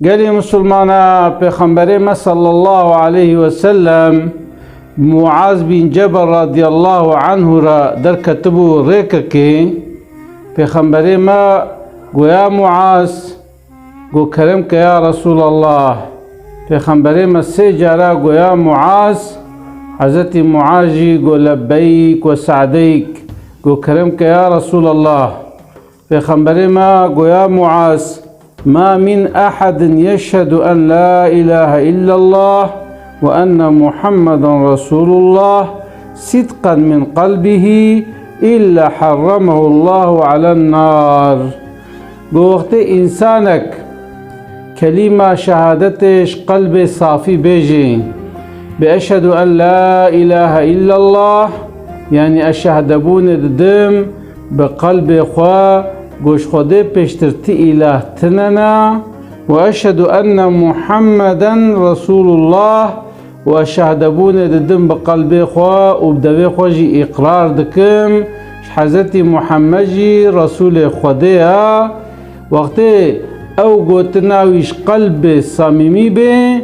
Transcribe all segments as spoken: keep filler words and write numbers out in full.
Gelî misilmana, Pêxemberê me sallallahu aleyhi ve sellem Muaz bin Cebel radiyallahu anhu re derketibû rêkekê. Pêxemberê me goya Muaz, go kerem ke ya Resulallah. Pêxemberê me sê cara goya Muaz, Hezretî Muaz jî go lebbeyk ve se'deyk, go kerem ke ya Resulallah. Pêxemberê me goya Muaz, "Ma min ahadin yeşhedu en la ilahe illallah ve enne Muhammeden Resulullah sidqan min qalbihi illa harramehullahu alen nar." Go wextê însanek kelîma şehadetê ji qelbê safî bêjê, bi eşhedu en la ilahe illallah, yanî ez şehdebûnê didim, bi qelbê xwe, go ji Xwedê pêştir ti îlah tine ne, û eşhedû enne Muhammeden Resûlullah, û ez şehdebûnê didim bi qelbê xwe û bi devê xwe jî îqrar dikim, ji Hezretî Muhammed jî Resûlê Xwedê ye. Wextê ew gotina wî ji qelbê samîmî bê,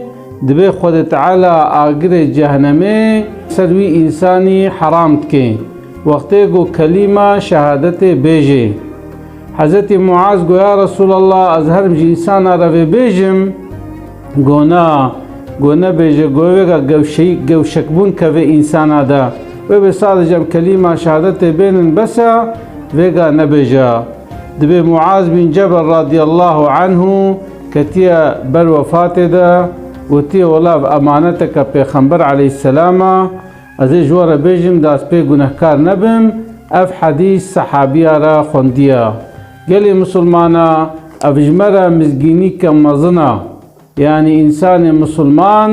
dibê Xwedê Teala agirê cehenemê ser wî însanî heram dike. Wextê ku kelîma şehadetê bêjê. Hezretî Muaz go, "Ya Resulallah, ez herim ji însana re vê bêjim?" Go, "Na." Go, "Nebêje." Go, "Vêga gewşeyî-, gewşekbûn keve însana de. Wê bê sadece em kelîma şehadetê bênin bes e, vêga nebêje." Dibê Muaz bin Cebel radiyallahu anhu ketiye ber wefatê de, gotiye, "Wela ev emaneteke Pêxember aleyhisselam e, ez ê ji we re bêjim, da ez pê gunehkar nebim." Ev hedîs sehabiya re xwendiye. Gelê misilmana, ev ji me re mizgînîke mezin e. Yanî însanê misilman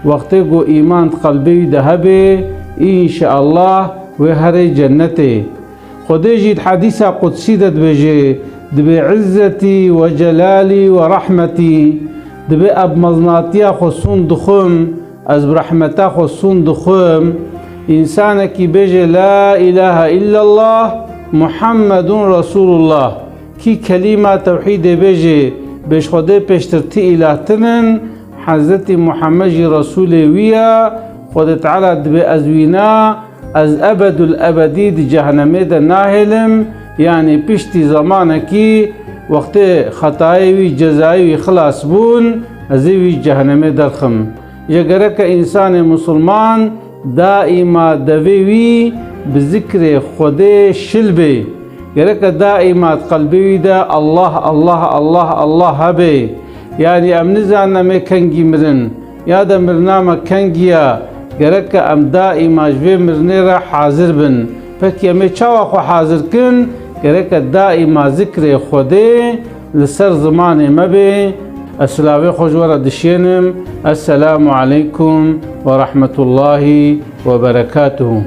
wextê ku îman di qelbê wî de hebe, înşeallah wê herê cennetê. Xwedê jî di hedîsa qudsî de dibêje, dibê, "İzzetî ve celalî ve rahmetî." Dibê, "Ez bi mezinatiya xwe sûn dixwim, ez bi rehmeta xwe sûn dixwim." Însanekî bêje, "La ilahe illallah, Muhammedun Resulullah." Kî kelîma tewhîdê bêjê, bê ji Xwedê pêştir ti îlah tinin, Hezretî Muhammed jî Resûlê wî ye, Xwedê Teala dibê ez wî ne, ez ebedul ebedî di cehenemê de nahêlim, yanî piştî zemanekî wextê xetayê wî, cezayê wî xilas bûn, ez ê wî cehenemê derxim. Ji gereke însanê misilman daîma devê wî bi zikrê Xwedê şil bê. Gereke daîma di qelbê wî de Allah, Allah, Allah, Allah hebe. Yanî em nizanin em ê kengî mirin, ya de mirina me kengî ye. Gereke em daîma ji vê mirinê re hazir bin. Pekî em ê çawa xwe hazir kin? Gereke daîma zikrê Xwedê li ser zimanê me bê. Ez silavê xwe ji we re dişênim. Esselamu aleykum ve rahmetullahi ve berekatuhu.